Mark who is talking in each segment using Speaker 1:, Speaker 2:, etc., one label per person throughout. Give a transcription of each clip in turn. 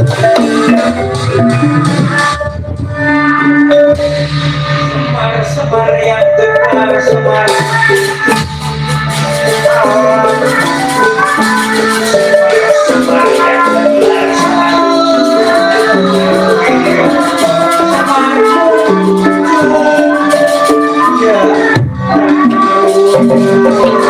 Speaker 1: Semar yang benar semar. Semar yang benar semar.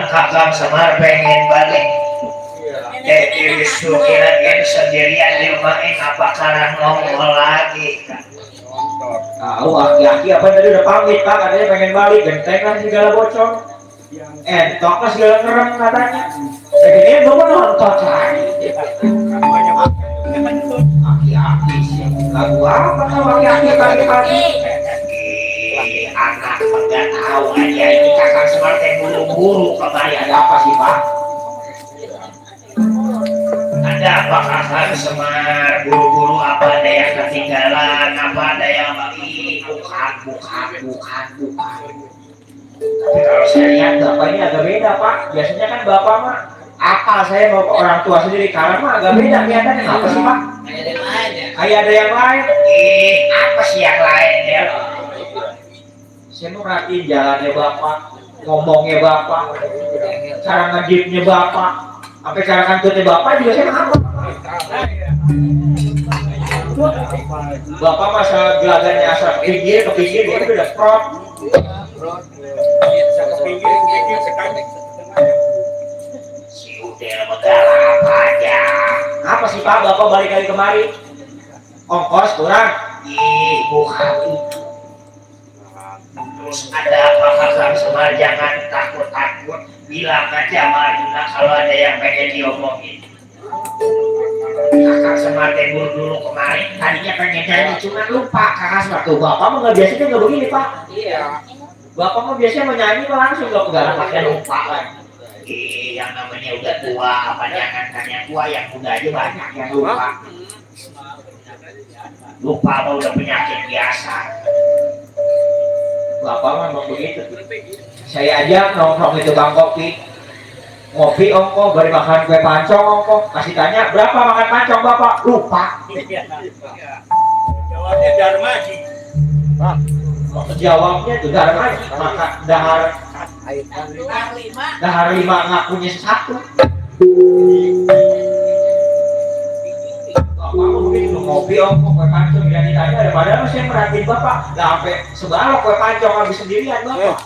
Speaker 1: Kakang Semar pengen balik. Wisnu kira-kira sendirian di rumah ini apa karang nongol lagi? Tahu aki-aki apa tadi udah pamit pak, katanya pengen balik, genteng kan segala bocor. Entok lah segala ngerem katanya. Begini gue mau nonton lagi. Aki-aki sih, lagu apa kalau aki-aki pagi-pagi? Anak nggak tahu aja ini kakak Semar teh buru-buru kembali. Ada apa sih pak? Ada apa kakak Semar buru-buru? Apa ada yang ketinggalan? Apa ada yang lagi? Bukan. Tapi kalau saya lihat bapak ini agak beda pak. Biasanya kan bapak mah akal saya mau orang tua sendiri, karena mah agak beda kelihatannya. Apa sih pak? Kayak ada yang lain. Apa sih yang lain ya? Saya mau perhatiin jalannya bapak, ngomongnya bapak, cara ngejipnya bapak, sampai cara kantutnya bapak juga saya hafal. Bapak masa gelagannya asal ke pinggir dia udah prot. Si Udel modal apa aja? Apa sih pak bapak balik lagi kemari? Ongkos kurang? Bukan itu. Terus ada apa kakak Semar? Jangan takut, bilang aja sama Arjuna kalau ada yang pengen diomongin. Kakak Semar tembur dulu kemarin, tadinya pengen nyanyi cuma lupa. Kakak Semar tuh bapak mah nggak biasanya nggak begini pak. Iya. Bapak mah biasanya mau nyanyi mah langsung nggak pegang pakai lupa kan. Yang namanya udah tua, apa jangan yang tua, yang muda aja banyak yang lupa. Lupa mah udah penyakit biasa. Bapak memang begitu. Saya aja nongkrong itu bang kopi, ngopi ongko, beri makan kue pancong ongko, kasih tanya berapa makan pancong bapak, lupa. Jawabnya Darmaji. Jawabnya tuh Darmaji, maka dahar 5 ngakunya 1. Bapak begitu ngopi ongko kue pancong, dan ditanya ada padahal saya merhatiin bapak, nggak sampai sebalok kue pancong habis sendirian bapak.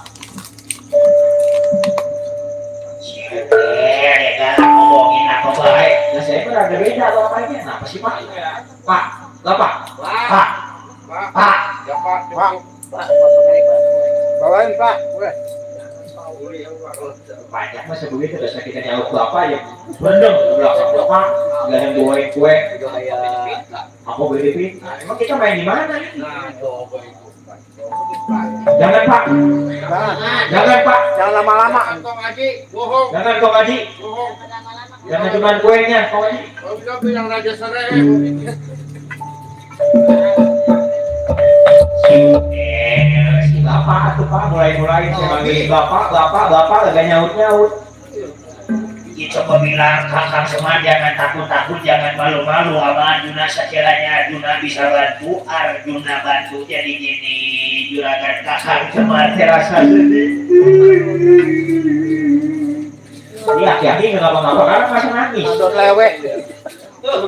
Speaker 1: Ya kan ngomongin apa baik. Nah saya pun ada beda bapaknya. Kenapa sih pak? Pak, bapak, pak.
Speaker 2: Bawain pak.
Speaker 1: Banyak masa begitu. Dasar kita nyaluk bapak ya. Bendeng belakang bapak. Gak yang bawain kue. Apa beli? Emang kita main di mana nih? Jangan pak. Jangan lama-lama. Jangan kong Haji. Jangan cuma kuenya kong Haji.
Speaker 2: Yang raja sore.
Speaker 1: Si bapak tuh pak mulai saya manggil bapak agak nyaut. Coba bilang kakak Semar jangan takut, jangan malu-malu sama Arjuna. Sekiranya Arjuna bisa bantu, Arjuna bantu. Jadi gini juragan kakak Semar terasa sedih. Ini aki-aki nggak ngapa-ngapa karena masih nangis.
Speaker 2: Lewek.
Speaker 1: Tuh.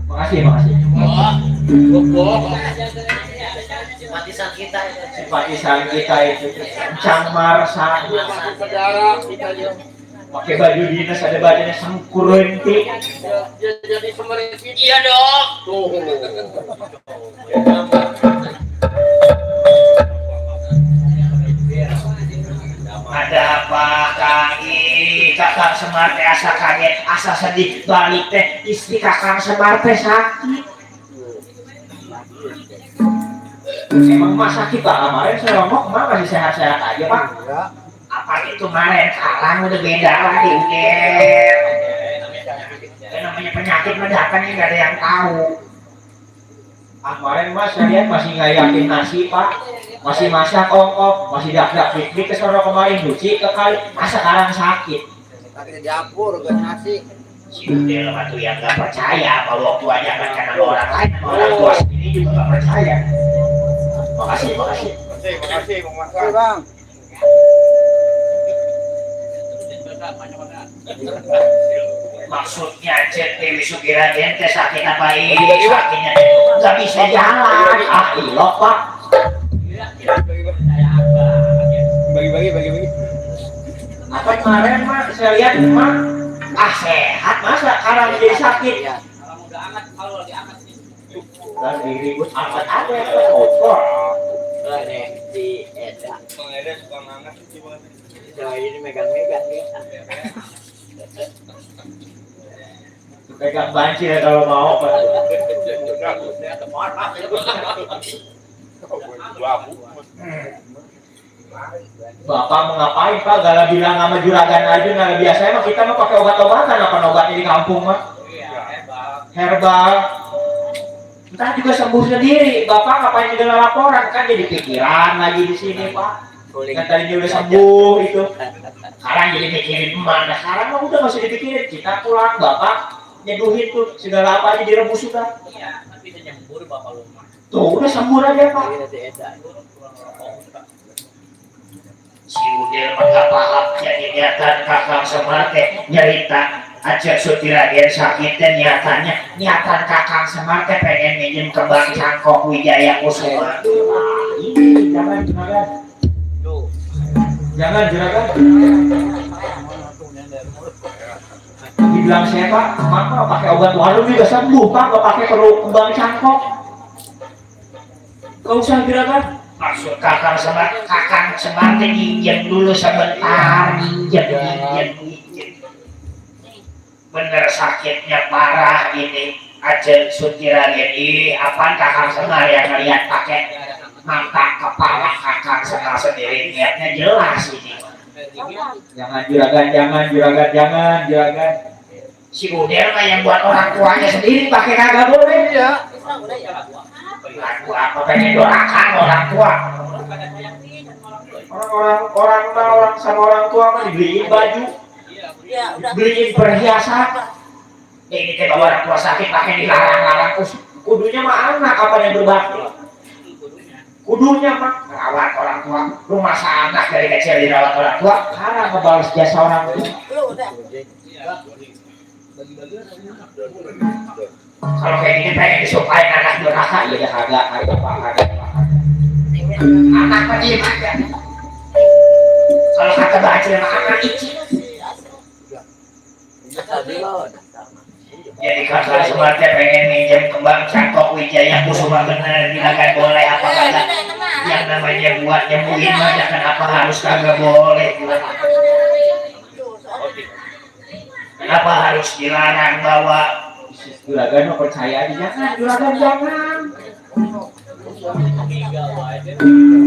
Speaker 1: Makasih. Simpatisan kita itu Cangmar pakai baju dinas, ada bajunya sengkurunti.
Speaker 2: Jadi semeriti.
Speaker 3: Iya dong.
Speaker 2: Tuh.
Speaker 1: Ada apa kakak Semar teh asa kaget, asa sedih balik teh istri kakak Semar teh sakit. Emang emak sakit pak? Kemarin saya ngomong emak masih sehat-sehat aja pak. Apa itu kemarin kalang udah beda lagi udah. namanya penyakit mendakan ini nggak ada yang tahu.
Speaker 3: Kemarin mas saya lihat masih ngayakin nasi pak, masih masak ongkok, masih dak piknik ke sono kemarin cuci ke kali, masa sekarang sakit.
Speaker 2: Sakit di dapur ke nasi.
Speaker 1: Si Udel tuh yang nggak percaya bahwa waktu aja kan karena orang lain, orang tua sendiri juga nggak percaya. Makasih.
Speaker 2: Makasih Bang.
Speaker 1: Maksudnya cek Dewi Sugiraden teh sakit apa ini? Sakitnya nggak bisa jalan. Ah ilok pak.
Speaker 2: Bagi.
Speaker 3: Apa kemarin mas saya lihat mah
Speaker 1: Sehat masa karena jadi sakit.
Speaker 3: dan diribut angkat ada yang kotor.
Speaker 4: Si Eda.
Speaker 2: Suka ngangkat sih Bang.
Speaker 4: Ini megang-megang ya.
Speaker 3: Pegang banci ya kalau mau pak. Bapak mau ngapain pak? Gak bilang sama juragan aja, nah biasanya mah kita mah pakai obat-obatan, apa obatnya di kampung mah? Herbal. Ntar juga sembuh sendiri. Bapak ngapain juga laporan kan jadi pikiran lagi di sini pak. Kan tadinya udah sembuh itu.
Speaker 1: Sekarang jadi mikirin emak.
Speaker 3: Nah sekarang mah udah masih dipikirin. Kita pulang bapak nyeduhin tuh segala apa aja direbus sudah.
Speaker 4: Iya, tapi bisa nyembur bapak rumah.
Speaker 3: Tuh udah sembuh aja pak.
Speaker 4: Si Eda.
Speaker 1: Si Udel mah paham jadi niatan kakang Semar teh nyerita aja Sutiraden sakit dan niatan kakang Semar teh pengen minjem kembang cangkok Wijaya Kusuma.
Speaker 3: Ini jangan juragan. Jangan juragan. Dibilang saya pak, maka pakai obat warung juga sembuh pak, nggak pakai perlu kembang cangkok. Gak usah juragan.
Speaker 1: Maksud kakang Semar teh nginjem dulu sebentar, nginjem. Bener sakitnya parah ini aja Sutiraden apaan kakang Semar yang ngeliat pakai mata kepala kakang Semar sendiri niatnya jelas ini.
Speaker 3: Jangan juragan.
Speaker 1: Si Udel mah yang buat orang tuanya sendiri pakai kagak boleh ya. Orang pengen doakan orang tua.
Speaker 3: Orang sama orang tua mah dibeliin baju, beliin perhiasan.
Speaker 1: Ini teh bawa orang tua sakit pakai dilarang-larang.
Speaker 3: Kudunya mah anak apa yang berbakti. Kudunya mah
Speaker 1: Rawat orang tua, rumah anak dari kecil dirawat orang tua.
Speaker 3: karena ngebalas jasa orang tua.
Speaker 1: Kalau kayak gini pengen disumpahin anak durhaka,
Speaker 3: Iya kagak apa.
Speaker 1: anak mah diem aja. Kalau kata bacil mah anak icik. Jadi kakak Semar teh pengen minjem kembang cangkok Wijaya Kusuma bener bilang boleh apa kagak? Yang namanya buat nyembuhin mah jangan apa harus kagak boleh. Kenapa harus dilarang bawa?
Speaker 3: Juragan mah percaya aja, jangan.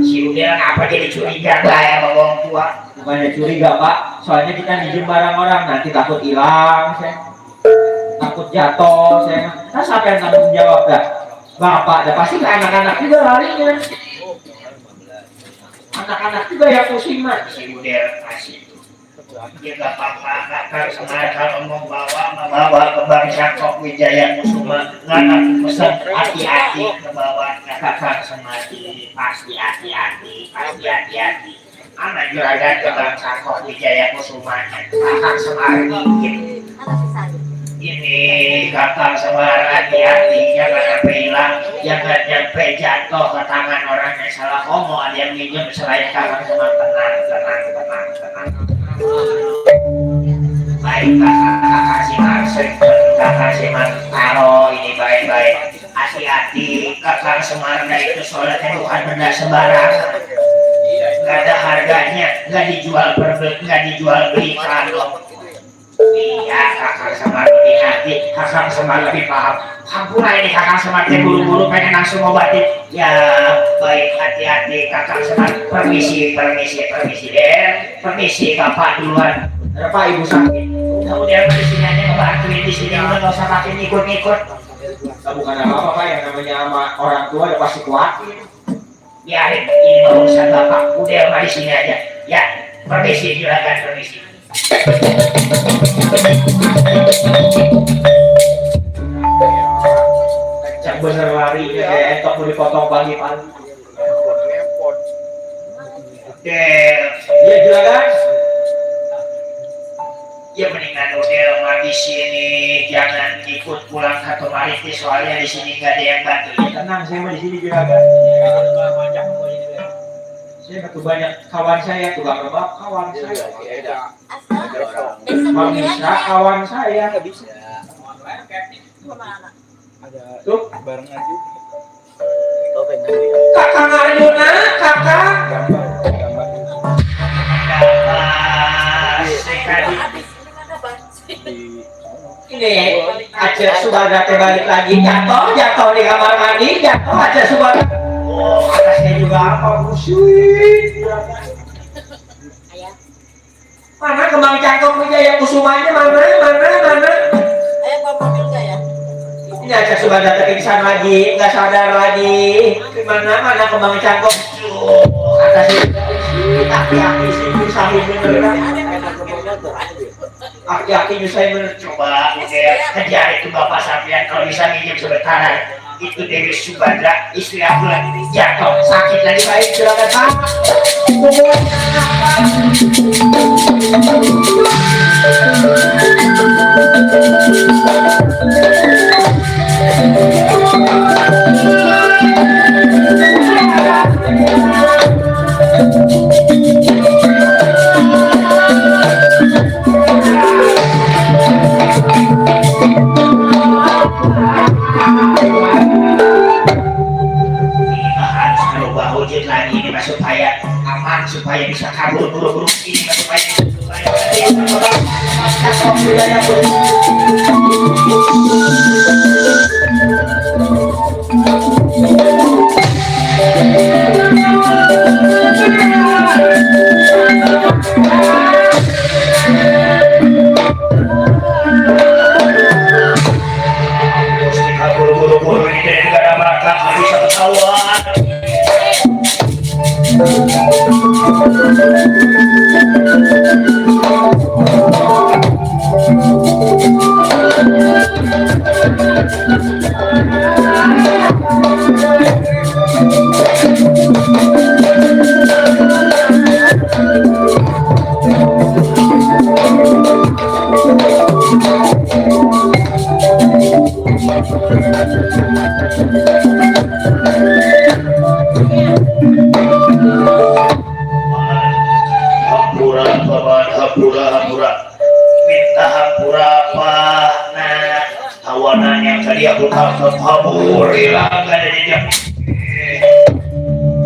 Speaker 1: Si Udel ngapa jadi curiga ya sama orang tua?
Speaker 3: Bukannya curiga pak, soalnya kita minjem barang orang nanti takut hilang, takut jatuh, Nah siapa yang tanggung jawab dah? Bapak, dah pasti ke anak-anak juga larinya. Anak-anak juga yang pusing mah.
Speaker 1: Si Udel kasih. Dia gak apa-apa, kakak Semar kalau mau bawa kembang cangkok Wijaya Kusuma nggak pesan hati-hati ke bawah kakak Semar pasti hati-hati. Anak juragan kembang cangkok Wijaya Kusuma kakak Semar ini kakak Semar hati-hati jangan sampai hilang, jangan sampai jatuh ke tangan orang yang salah ngomong. Ada yang minjem selain kakak Semar. Tenang. Baik kakak Semar taruh ini baik-baik, hati-hati. Kakak Semar itu sholatnya bukan benda sembarangan, nggak ada harganya, nggak dijual belikan loh. Iya kakak Semar lebih hati, kakak Semar lebih paham. Hampura ini Kakang Semar teh buru-buru pengen langsung ngobatin. Ya baik, hati-hati Kakang Semar. Permisi Bapak duluan.
Speaker 3: Pak Ibu sakit.
Speaker 1: Udah di sini aja ngebantuin di sini, udah nggak usah pakai ngikut-ngikut.
Speaker 3: Bukan apa-apa Pak, yang namanya sama orang tua udah pasti kuat.
Speaker 1: Biarin, ini mah urusan Bapak. Udah mah di sini aja. Ya, permisi juragan, permisi.
Speaker 3: Kencang bener larinya kayak entok mau dipotong pagi-pagi.
Speaker 1: Oke,
Speaker 3: Iya juragan.
Speaker 1: ya mendingan udah mah di sini, jangan ikut pulang ke Tomariti soalnya di sini nggak ada yang bantu.
Speaker 3: Tenang, saya mah di sini juragan. Saya ketemu banyak kawan saya, tukang rebab kawan saya. Bang Misra kawan saya. Tuh,
Speaker 2: barengan juga.
Speaker 3: Kakang Arjuna, kakang. Ini Aceh Subada teh balik lagi jatuh di kamar mandi, jatuh Aceh Subada. Oh, atasnya juga apa musuh? Mana kembang cangkok Wijaya Kusumanya mana? Ini Aceh Subada teh pingsan lagi, nggak sadar lagi. Mana kembang cangkok? Atasnya aki-aki sih nyusahin bener. Aki-aki nyusahin bener.
Speaker 1: Coba udah kejar itu Bapak Sapian, kalau bisa minjem sebentar. Itu Dewi Subadra, istri aku lagi jatuh sakit lagi, baik silakan Pak. Lagi ini supaya aman, supaya bisa kabur buru-buru ini supaya buru-buru ini dari negara Maka bisa ketahuan. Hampura minta hampura apa nah tawanan yang tadi aku tangkap hampurilah gak ada dia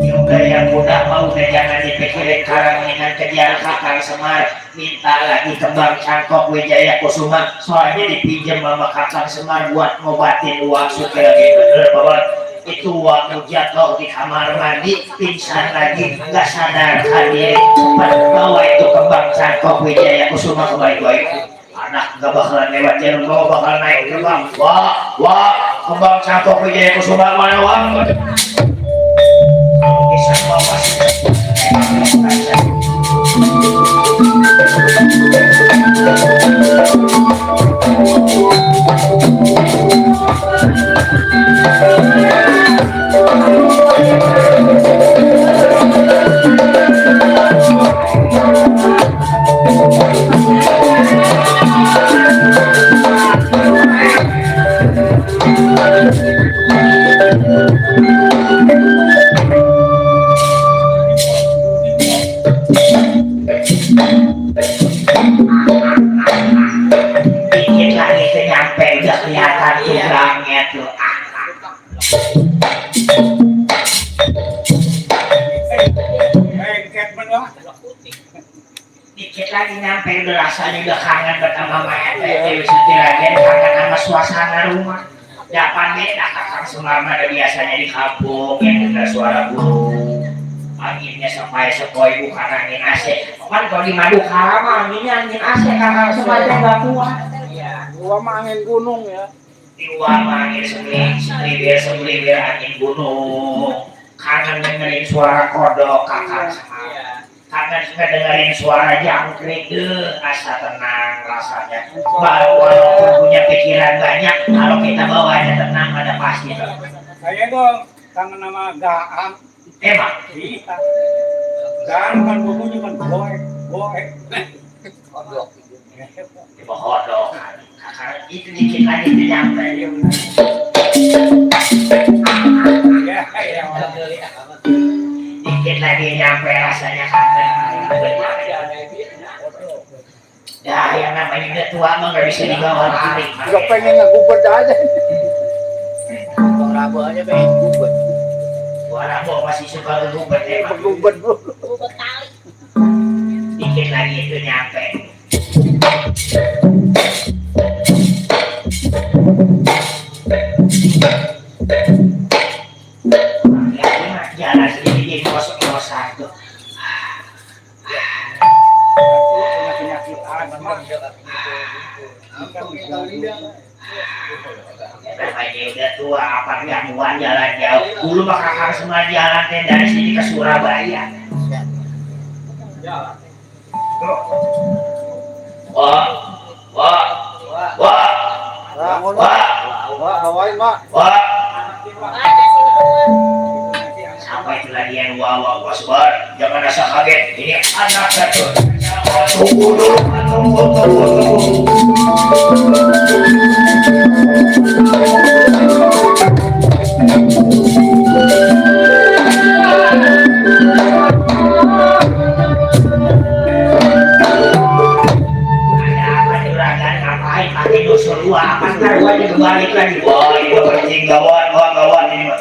Speaker 1: juga yang udah mau dan jangan dipikirin karang dengan kejar Kakang Semar minta lagi kembang cangkok Wijaya Kusuma soalnya dipinjam sama Kakang Semar buat ngobatin uang suka lagi bener Bapak itu waktu jatuh di kamar mandi pingsan lagi nggak sadarkan diri cepat bawa itu kembang cangkok Wijaya Kusuma ke baik-baik anak nggak bakalan lewat jalan bawah bakal naik gerbang wah kembang cangkok Wijaya Kusuma mana wang bisa bawa dikit lagi ke nyampe udah kelihatan tubrangnya tuh dikit lagi nyampe udah rasanya udah kangen bersama Maya Dewi Sutiragen kangen sama suasana rumah Dapat beda kakak selama ada biasanya di kampung yang dengar suara burung. Anginnya sampai sepoi bukan angin AC. Kan kalau di Madukara mah anginnya angin AC kakak semacam nggak kuat.
Speaker 2: Gua mah angin gunung ya.
Speaker 1: Di luar mah angin sebelibir angin gunung. Kangen dengerin suara kodok kakak. Kangen juga dengerin suara jangkrik, asa tenang rasanya. Walaupun punya pikiran banyak, kalau kita bawanya tenang ada pasti.
Speaker 2: Saya dong kangen nama Gaang.
Speaker 1: Emang?
Speaker 2: Iya. Gaang kan bunyi kan goek.
Speaker 4: Kodok.
Speaker 1: Di kodok. Kakak itu dikit lagi nyampe.
Speaker 2: Ya.
Speaker 1: Dikit lagi nyampe rasanya kangen. Ya yang namanya udah tua mah nggak bisa dibawa lari.
Speaker 2: Gak pengen ngegubet aja.
Speaker 4: Bang Rabu aja pengen gubet.
Speaker 1: Gua Rabo masih suka ngegubet emang.
Speaker 2: Ngegubet bro.
Speaker 5: Gubet kali.
Speaker 1: Dikit lagi itu nyampe. Jalan sedikit kos-kosan tuh.
Speaker 2: Penyakit
Speaker 1: Namanya udah tua, apa gangguan jalan jauh. Dulu mah kakak semua jalan dari sini ke Surabaya. Wah, wah, wah,
Speaker 2: Bangun,
Speaker 1: wah,
Speaker 2: Mak. Bawain, Mak.
Speaker 1: wah.
Speaker 5: Ada sih teman.
Speaker 1: Sampai itu lagi yang wah, sebar. Jangan rasa kaget. Ini anak satu. Tunggu dulu, tunggu. Balik lagi, wah ini penting gawat ini mah.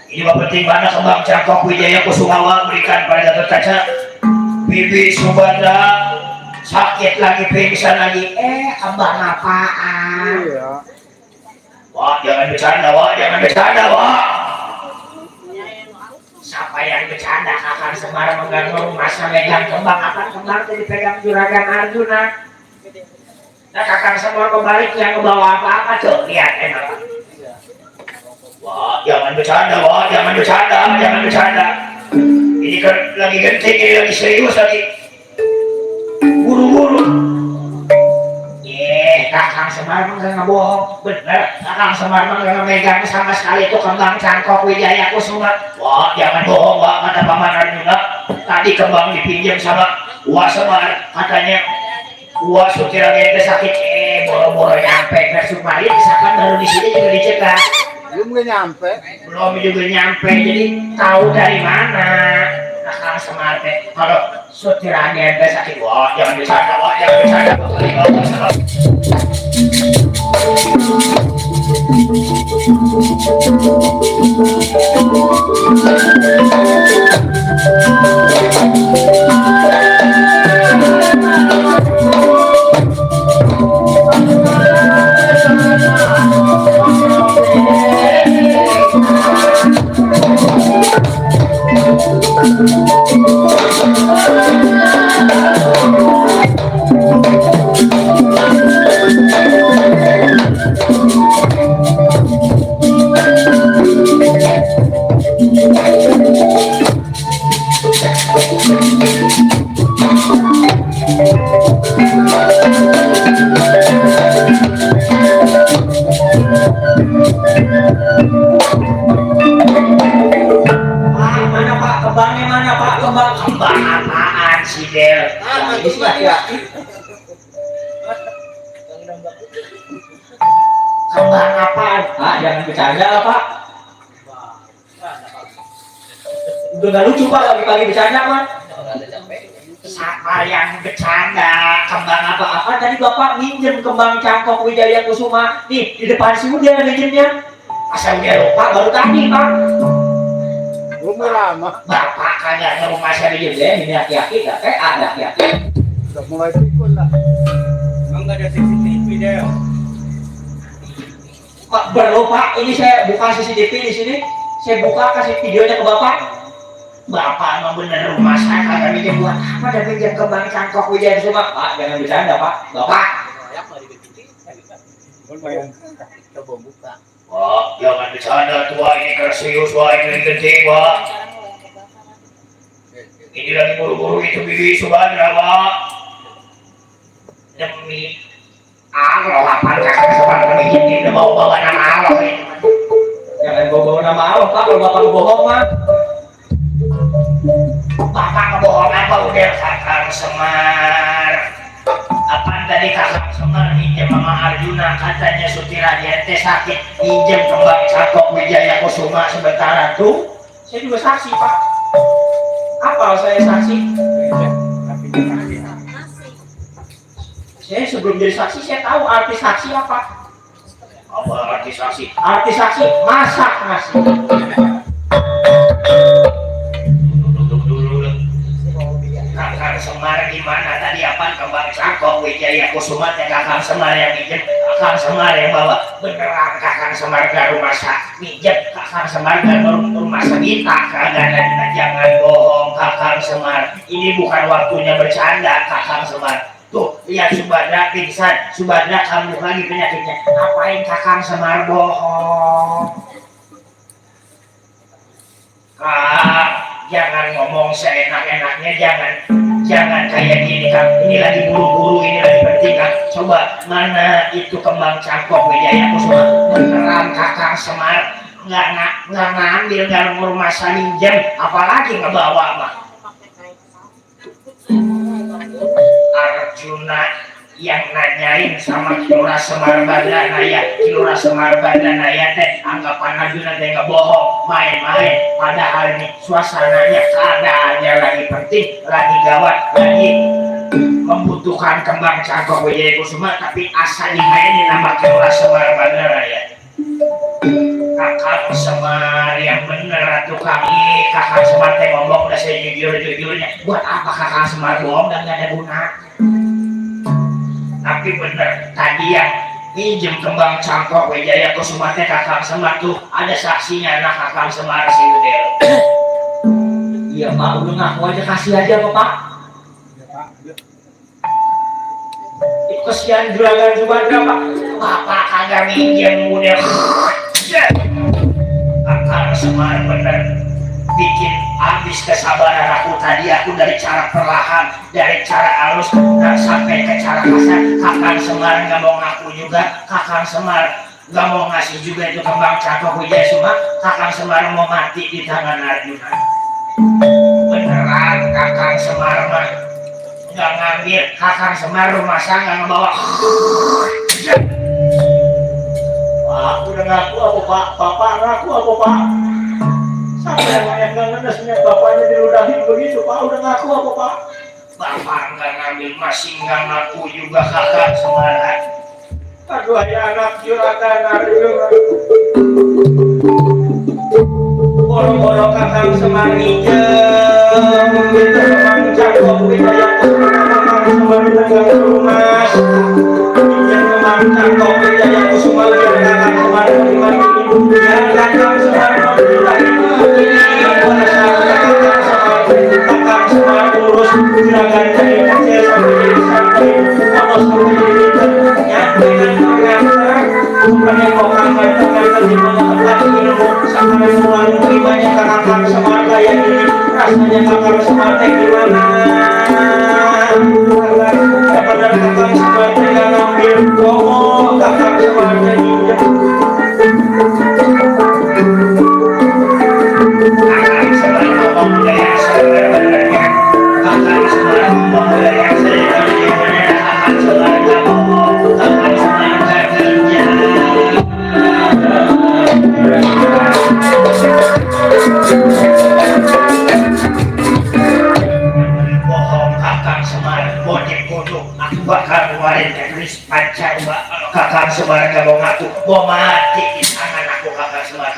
Speaker 1: Ini mah penting mana kembang Cangkok Wijaya Kusumawa berikan pada Gatot Kaca. Bibi Subanda sakit lagi, pingsan lagi. Kembang apaan?
Speaker 2: Iya.
Speaker 1: Wah jangan bercanda, wah. Siapa yang bercanda? Kakak Semar mengganggu masa megang kembang apa? Kembang itu dipegang Juragan Arjuna. Nah kakak semua kembali yang ngebawa apa-apa tuh, lihat enak. Wah jangan bercanda. Ini kan lagi genting, ini lagi serius lagi. Buru-buru. Kakak Semar mah nggak bohong, bener. Kakak Semar mah nggak megang sama sekali itu kembang Cangkok Wijaya Kusuma. Wah jangan bohong, wah kata Paman Arjuna. Tadi kembang dipinjam sama Wah Semar, katanya. Wah, sukira gente sakit, boro-boro nyampe ke Sukmari, misalkan baru di sini juga dicegah. Belum juga nyampe, jadi tahu dari mana. Kakak Semar teh, kalau sukira gente sakit, wah jangan bercanda. Kembang apaan sih Del? Kembang apaan?
Speaker 3: Jangan bercanda lah Pak. Udah gak lucu Pak, lagi bercanda Pak.
Speaker 1: Siapa yang bercanda? Kembang
Speaker 3: Apa tadi Bapak minjem kembang Cangkok Wijaya Kusuma? Nih, di depan si Udah minjemnya.
Speaker 1: Asal dia lupa baru tadi Pak.
Speaker 2: Belum lama.
Speaker 1: Bapak kagak ke rumah saya minjem deh.
Speaker 3: Ini aki-aki gak? Ada aki-aki.
Speaker 2: Udah mulai pikun lah.
Speaker 6: Emang nggak ada CCTV deh?
Speaker 3: Pak, perlu Pak, ini saya buka CCTV di sini. Saya buka kasih videonya ke Bapak.
Speaker 1: Bapak emang bener rumah saya kagak minjem buat apa dan minjem ke Bank Cangkok Wijaya Kusuma.
Speaker 3: Pak, jangan bercanda Pak. Bapak.
Speaker 4: Royak mah dibikin.
Speaker 2: Lumayan.
Speaker 4: Coba buka.
Speaker 1: Wah, jangan bercanda tua ini serius wah ini genting wah. Ini lagi buru-buru itu bibi subhanallah wah. Demi Allah apa kakak sepan bikin ini mau bawa nama Allah ini.
Speaker 3: Jangan bawa nama Allah Pak, kalau Bapak bohong mah.
Speaker 1: Bapak kebohong apa udah kakak Semar. Apa tadi kakak Semar minjem sama Arjuna katanya Sutiradian teh sakit minjem ke Bank Cangkok Wijaya Kusuma sebentar tuh.
Speaker 3: Saya juga saksi Pak. Apa saya saksi? Saya sebelum jadi saksi saya tahu arti saksi apa.
Speaker 1: Apa arti saksi?
Speaker 3: Arti saksi masak nasi.
Speaker 1: Dulu. Kakak Semar gimana tadi apa ke Bank Cangkok Wijaya Kusuma teh kakak Semar yang minjem, kakak Semar yang bawa. Beneran kakak Semar ke rumah sakit minjem, kakak Semar ke rumah sakit kagak ada. Jangan bohong kakak Semar. Ini bukan waktunya bercanda kakak Semar. Tuh, lihat Subadra pingsan, Subadra kambuh lagi penyakitnya. Ngapain kakak Semar bohong? Kak, jangan ngomong seenak-enaknya, jangan kayak gini Kang. Ini lagi buru-buru, ini lagi penting Kang. Coba mana itu kembang Cangkok Wijaya Kusuma? Beneran kakak Semar nggak ngambil dalam rumah minjem, apalagi ngebawa mah. Arjuna yang nanyain sama Kilura Semar Badanaya, Kilura Semar Badanaya teh anggapan Arjuna teh nggak bohong, main-main. Padahal nih suasananya keadaannya lagi penting, lagi gawat, lagi membutuhkan kembang Cangkok Wijaya Kusuma, tapi asal dimainin nama Kilura Semar Badanaya. Kakak Semar yang bener tuh kami, kakak Semar teh ngomong udah saya jujur-jujurnya. Buat apa kakak Semar bohong dan gak ada guna? Tapi bener, tadi yang minjem kembang Cangkok Wijaya Kusuma teh kakak Semar tuh ada saksinya anak kakak Semar si Udel.
Speaker 3: Iya Pak, udah ngaku aja kasih aja Pak. Kesian juragan Subadra Pak.
Speaker 1: Bapak kagak minjem Udel. Kakak Semar bener bikin habis kesabaran aku tadi. Aku dari cara perlahan, dari cara halus dan sampai ke cara kasar. Kakak Semar nggak mau ngaku juga. Kakak Semar nggak mau ngasih juga itu kembang Cangkok Wijaya Kusuma. Kakak Semar mau mati di tangan Arjuna. Beneran kakak Semar mah nggak ngambil. Kakak Semar rumah saya nggak ngebawa.
Speaker 3: Pak, udah ngaku apa Pak? Bapak ngaku apa Pak? Sampai yang nggak ngenesnya bapaknya diludahin begitu Pak, udah ngaku apa Pak?
Speaker 1: Bapak nggak ngambil, masih nggak ngaku juga kakak Semar.
Speaker 3: Aduh ya anak juragan Arjuna. Boro-boro kakak Semar minjem itu memang Cangkok Wijaya Kusuma, kakak Semar dagang rumah. Minjem memang Cangkok Wijaya Kusuma, kakak Semar terima ini. Ya kakak Semar kakak Semar urus juragan dari kecil sampai jadi santri, kalau sampai jadi nyampe dan mengantar supaya kau kakak terima tempat ilmu sampai mulai terimanya kakak Semar kayak gini. Rasanya kakak Semar teh gimana? Benar kakak Semar teh gak ngambil ngomong kakak Semar teh minjem.
Speaker 1: Kakak Semar ngomong kayak sebenarnya. Kakak Semar ngomong kayak sebenarnya. Kakak Semar nggak ngomong. Kakak Semar nggak kerja. Bohong kakak Semar, bodek bodoh. Aku bakal ngeluarin teknis pancaruba. Kakak Semar nggak mau ngaku, mau mati di tangan aku kakak Semar.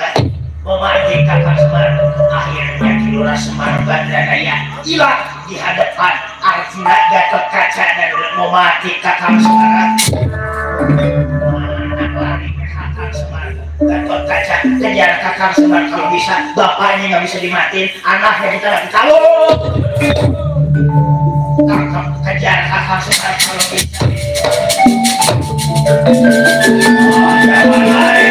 Speaker 1: Mau mati kakak Semar. Akhirnya Kilura Semar Badanaya hilang di hadapan Arjuna Gatot Kaca dan mau mati kakak Semar. Mana lari kakak Semar? Gatot kaca kejar kakak Semar kalau bisa, bapaknya nggak bisa dimatiin, anaknya kita lagi kalau kakak kejar kakak Semar kalau bisa. Oh, jangan lari,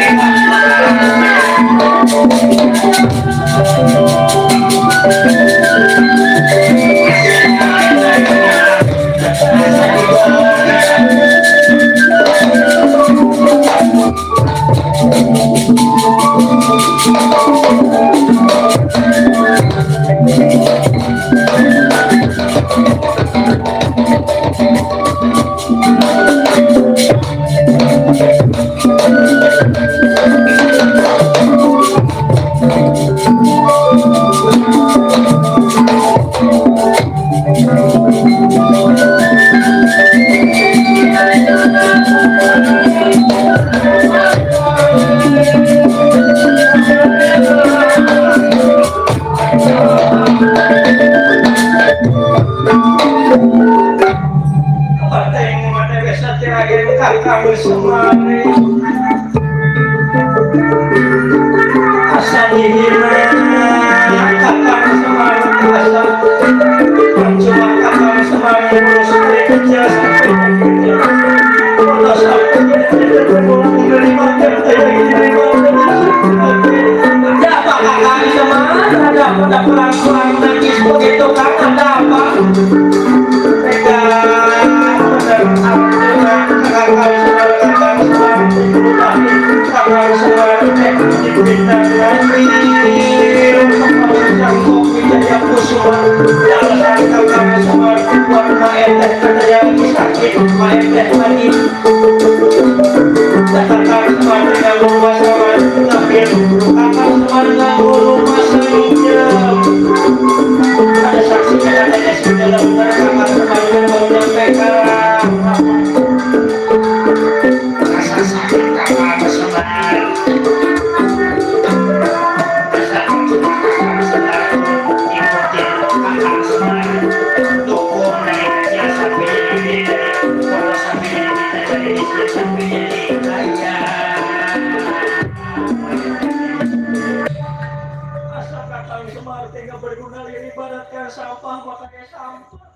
Speaker 1: kakak Semar asal dihina kakak Semar asal percuma kakak Semar ngurus dari kecil sampai gede kalau sampai gede tergolong dari makan kayak gini ada apa kakak Semar ada perang nangis begitu kan ada apa ada saksinya adanya dalam kakak Semar mau menyampaikan rasa sakit kakak Semar. Sampah makanya sampah.